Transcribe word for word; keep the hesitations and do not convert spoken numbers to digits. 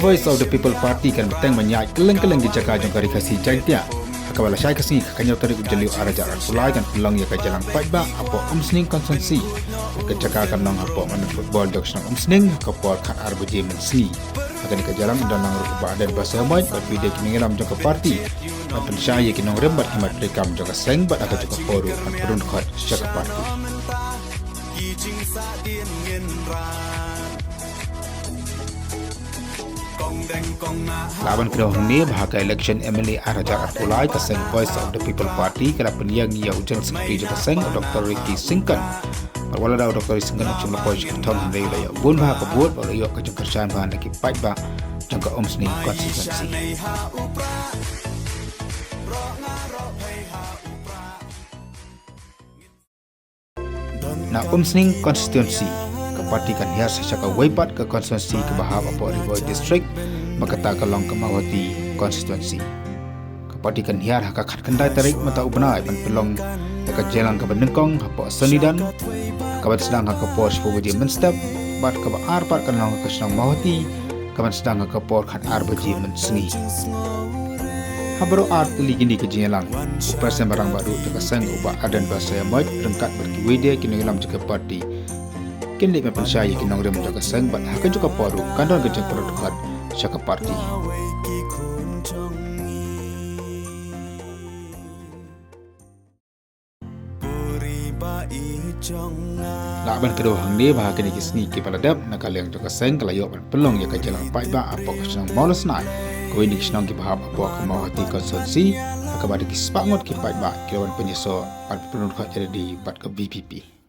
Voice of the People Party kan bteng ban ïaid kylleng kylleng ki jaka jong ka Ri Khasi Jaiñtia. Ha kaba la shai ka sngi ka hynñiew tarik u Jylliew ar hajar arphew lai kan pynlong ïa ka jingïalang paidbah hapoh Umsning Constituency. Ka jaka kan long hapoh madan football jong ka shnong Umsning ha ka por khatar baje mynsngi. Ha kane ka jingïalang don lang ruh u Bah Ardent Basaiawmoit bad kiwei de ki nongïalam jong ka party. Ban pynshai ïa ki nongrim bad ki mat treikam jong ka seng bad ha kajuh ka por ruh ban pynrung dkhot sha ka party. Lah ban kdew hangne ba ha ka election M L A ar hajar arphew lai ka seng Voice of the People Party ka la pynïeng ïa u General Secretary jong ka seng u Doctor Ricky Syngkon. Bad wat la da u Doctor Ricky Syngkon um shym la poi sha ka thong hynrei u la ïoh bun bha ka vote bad u la ïoh ka jingkyrshan bha na ki paidbah jong ka Umsning Constituency. Na Umsning Constituency, ka party kan hiar sha ka wei pat ka constituency kaba hap hapoh Ri Bhoi District, ba kata ka long ka Mawhati Constituency. Ka party kan hiar ha ka khatkhyndai tarik mynta u bnai ban pynlong ïa ka jingïalang kaba nyngkong hapoh Sonidan, kaban sdang ha ka por shiphew baje mynstep, bad kaba ar pat kan long ha ka shnong Mawhati, kaban sdang ha ka por khatar baje mynsngi. Ha baroh ar tylli kine ki jingïalang, u President Rangbah Duh jong ka seng u Bah Ardent Basaiawmoit ryngkat bad kiwei de ki nongïalam jong ka party kin leit ban pynshai ïa ki nongrim jong ka seng bad ha kajuh ka por ruh kan don ka jingpynrung dkhot sha ka party. Lah ban kdew hangne ba ha kine ki sngi kiba la dep na ka liang jong ka seng ka la ïoh ban pynlong ïa ka jingïalang paidbah hapoh ka shnong Mawlasnai, kawei na ki shnong kiba hap hapoh ka Mawhati Constituency, ha kaba da ki spah ngut ki paidbah ki la wan pynïasoh bad pynrung dkhot ïa lade bad ka V P P.